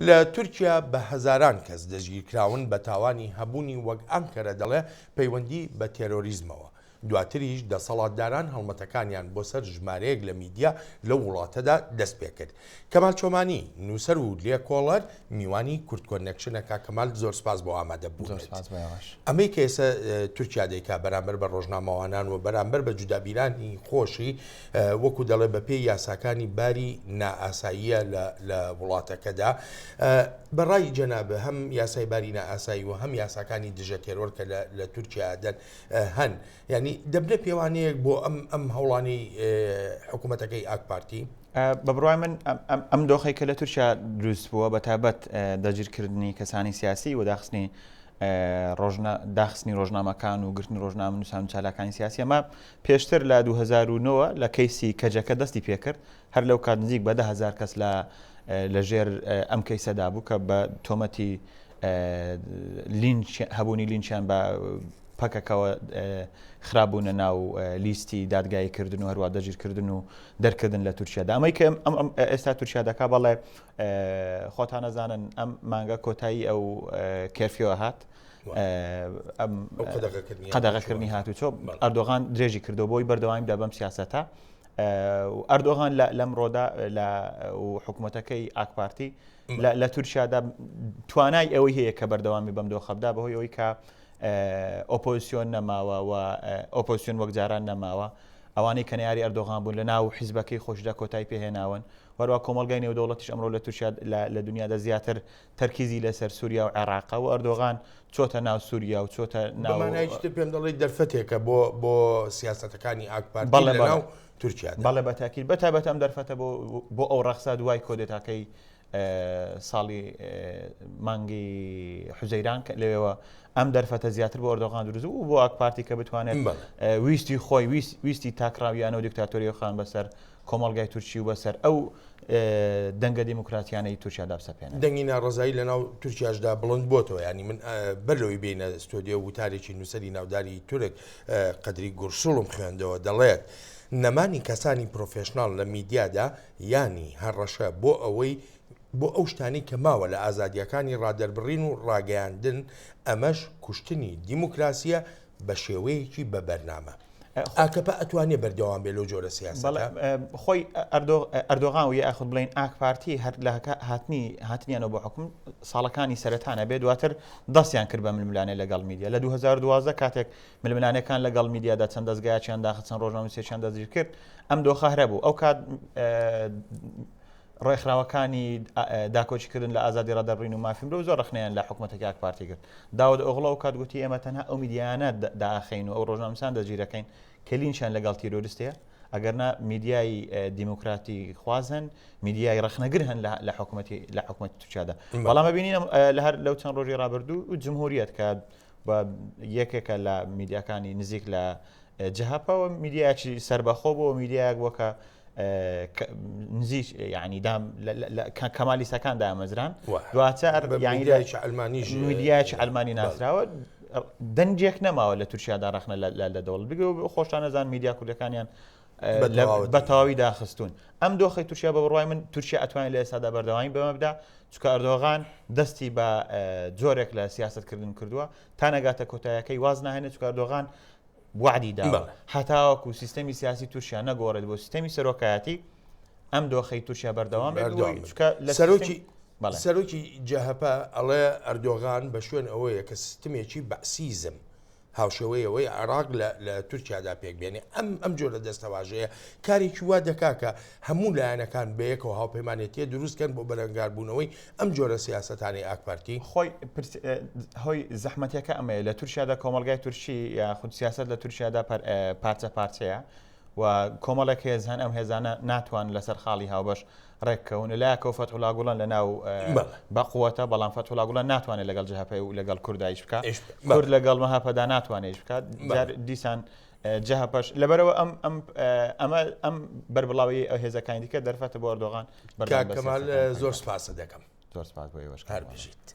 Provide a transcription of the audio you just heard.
لە تورکیا بە هەزاران کەس دەستگیرکراون بە تاوانی هەبوونی وەک ئانکەرە دەڵێ پەیوەندی بە تێرۆریزمەوە. دواتریش دەسەڵاتداران هەڵمەتەکانیان بۆ سەر ژمارەیەک لە میدیا لەو وڵاتەدا دەستپێکرد. کەمال چۆمانی، نووسەر و لێکۆڵەر، میوانی کوردکۆنێکشنە. کاک کەمال زۆر سپاس بۆ ئامادەبوونت. زۆر سپاس بۆ ئێوەش. ئەمەی کە ئێستا تورکیا دەیکا بەرامبەر بە ڕۆژنامەوانان و بەرامبەر بە جودابیرانی خۆشی، وەکو دەڵێ بە پێی یاساکانی باری نائاساییە لە وڵاتەکەدا. بە ڕای جەنابت هەم یاسای باری نائاسایی و هەم یاساکانی دژە تێرۆر کە لە تورکیا دەن هەن یعنی دەبنە پێوانەیەک بۆ ئەم ئەم هەوڵانی حکوومەتەکەی ئاک پارتی؟ بە بڕای من ئەم دۆخی کە لە تورکیا دروست بووە بە تایبەت دەگیرکردنی کەسانی سیاسی و داخستنی ڕۆژنا داخستنی ڕۆژنامەکان و گرتنی ڕۆژنامەنووسان و چالاکانی سیاسی ئەمە پێشتر لە 2009 لە کەیسی کەجەکە دەستی پێکرد هەر لەو کات نزیک بە 10هزار کەس لە لەژێر ئەم کەیسەدا بوو کە بە تۆمەتی لینچ هەبوونی لینچیان بە پەکەکەوە خرابوونە ناو لیستی دادگایی کردن و هەروە دەگیرکردن و دەرکردن لە تورکیادا ئەمەی کە ئەم ئێستا تورکیا دەکا بەڵێ خۆتان نەزانن ئەم مانگە کۆتایی ئەو curfew ە هات ئەم قەدەغەکردنی هاتوچۆ ئەردۆغان درێژی کردو بۆی بەردەوامیدا بەم سیاسەتە ئەردۆغان لەم ڕۆدا لە حکوومەتەکەی ئاکپارتی لە تورکیادا توانای ئەوەی هەیە کە بەردەوامی بەم دۆخە بدا بەهۆی ئەوەی کە ئۆپۆزیسیۆن نەماوە و ئۆپۆزیسیۆن وەک جاران نەماوە ئەوانەی کە نەیاری ئەردۆغان بوون لە ناو حیزبەکەی خۆشدا کۆتای پێهێناون وەروە کۆمەلگای نێودەوڵەتیش ئەمڕۆ لە تورکیا لە دنیادا زیاتر تەرکیزی لەسەر سووریا و عێراقە و ئەردۆغان چۆتە ناو سووریا و چۆتە ناوانایشتر پێم دەڵێ دەرفەتێکە بۆ بۆ سیاستەکانی ئاکپارتی بەڵێ ناو تورکیا بەڵێ بە تاکید بە تایبەت ئەم دەرفەتە بۆ بۆ ئەو ڕەخسا دوای کۆدێتاکەی ساڵی مانگی حوزەیران کە لەوێوە ئەم دەرفەتە زیاتر بۆ ئەردۆغان دروست بوو بۆ ئاک پارتی کە بتوانێت ویستی خۆی ویستی تاکڕاویانە و دیکتاتۆری خان بەسەر کۆمەڵگای تورکی و بەسەر ئەو دەنگە دیموکراتیانەی تورکیادا بسەپێنێت. دەنگی ناڕەزایی لەناو تورکیاشدا بڵند بۆتەوە، یانی من بەر لەوەی بێینە ستۆدیۆ وتارێکی نووسەری ناوداری تورک قەدری گورسوڵم خوێندەوە دەڵێت، نەمانی کەسانی پرۆفێشناڵ لە میدیادا یانی هەڕەشە بۆ ئەوەی بۆ ئەو شتانەی کە ماوە لە ئازادییەکانی ڕادەربڕین و ڕاگەیاندن، ئەمەش کوشتنی دیموکراسییە بە شێوەیەکی بە بەرنامە. ئاکەپە ئەتوانێ بەردەوام بێ لەو جۆرە سیاسەتە؟ خۆی ئەردۆغان و یاخود بڵێین ئاک پارتی هەر لە هاتنی هاتنیانەوە بۆ حکوم ساڵەکانی سەرەتا نەبێ دواتر دەستیان کرد بە ململانێ لەگەڵ میدیا لە 2012 کاتێک ململانێکان لەگەڵ میدیادا چەند دەزگایەکیان داخست چەند ڕۆژنامەنووسێکیان دەستگیر کرد ئەم دۆخە هەرە بوو ئەو کات ڕێکخراوەکانی داکۆکیکردن لە ئازادی ڕادەربڕین و مافی مرۆڤ زۆر ڕەخنەیان لە حکومەتەکەی ئاک پارتی گرت. داود ئۆغڵو ئەو کات گوتی ئێمە تەنها ئەو میدیایانە دائەخەین و ئەو ڕۆژنامەنووسان دەستگیرەکەین کە لینکیان لەگەڵ تیرۆریست هەیە، ئەگەرنا میدیای دیموکراتی خواز هەن، میدیای ڕەخنەگر هەن لە حکومەتی لە حکومەتی تورکیادا. بەڵام ئەبینین لە هەر لەو چەند ڕۆژی ڕابردوو جمهوریەت کە بە یەکێکە لە میدیاکانی نزیک لە جەهەپەوە میدیایەکی سەربەخۆ بوو میدیایەک بووە کە نزیک یعنی دام کەمالیسەکان دامەزران دواتر میدیایەکی ئەلمانی ناسراوە دەنگێک نەماوە لە تورکیادا ڕەخنە لە دەوڵەت بگرێ و خۆشتان نەزان میدیا کوردەکانیان بە تەواوی داخستون ئەم دۆخی تورکیا بە بڕوای من تورکیا ئەتوانێت لە ئێستادا بەردەوامی بەمە بدا چونکە ئەردۆغان دەستی بە جۆرێک لە سیاستکردن کردووە تا نەگاتە کۆتایەکەی واز ناهێنێت چونکە ئەردۆغان وەعدی داوە هەتاوەکو سیستەمی سیاسی تورکیا نەگۆڕێت بۆ سیستەمی سەرۆکایەتی ئەم دۆخەی تورکیا بەردەوام چکە لە سەرۆکی سەرۆکی جەهەپە ئەڵێ ئەردۆغان بە شوێن ئەوەیە کە سیستمێکی بەعسیزم هاوشێوەی ئەوەی عێراق لە تورکیادا پێک بێنێ ئەم ئەم جۆرە دەستەواژەیە کارێکی وا دەکا کە هەموو لایەنەکان بەیەکەوە هاوپەیمانێتیە دروست کەن بۆ بەرەنگاربوونەوەی ئەم جۆرە سیاسەتانەی ئاکپارتی. خۆی هۆی زەحمەتیەکە ئەمەیە لە تورکیادا کۆمەڵگای تورکی یاخود سیاسەت لە تورکیادا پارچە پارچەیە و کۆمەڵێک هێز هەن ئەم هێزانە ناتوان لەسەر خاڵی هاوبەش ڕێککەون لایەکەوە فەتحوڵا گوڵەن لە ناو بەقوەتە بەڵام فەتحوڵا گوڵەن ناتوانێت لەگەڵ جەهەپە و لەگەڵ کوردایش بکات کورد لەگەڵ مەهەپەدا ناتوانێت بکات دیسان جەهەپەش لەبەرەوە ئەم ئەم ئەمە ئەم بەربڵاوی ئەو هێزەکانی دیکە دەرفەتە بۆ ئەردۆغان کاک کەمال زۆر سپاست دەکەم زۆر سپاس بۆ ئێوەش هەر بژیت.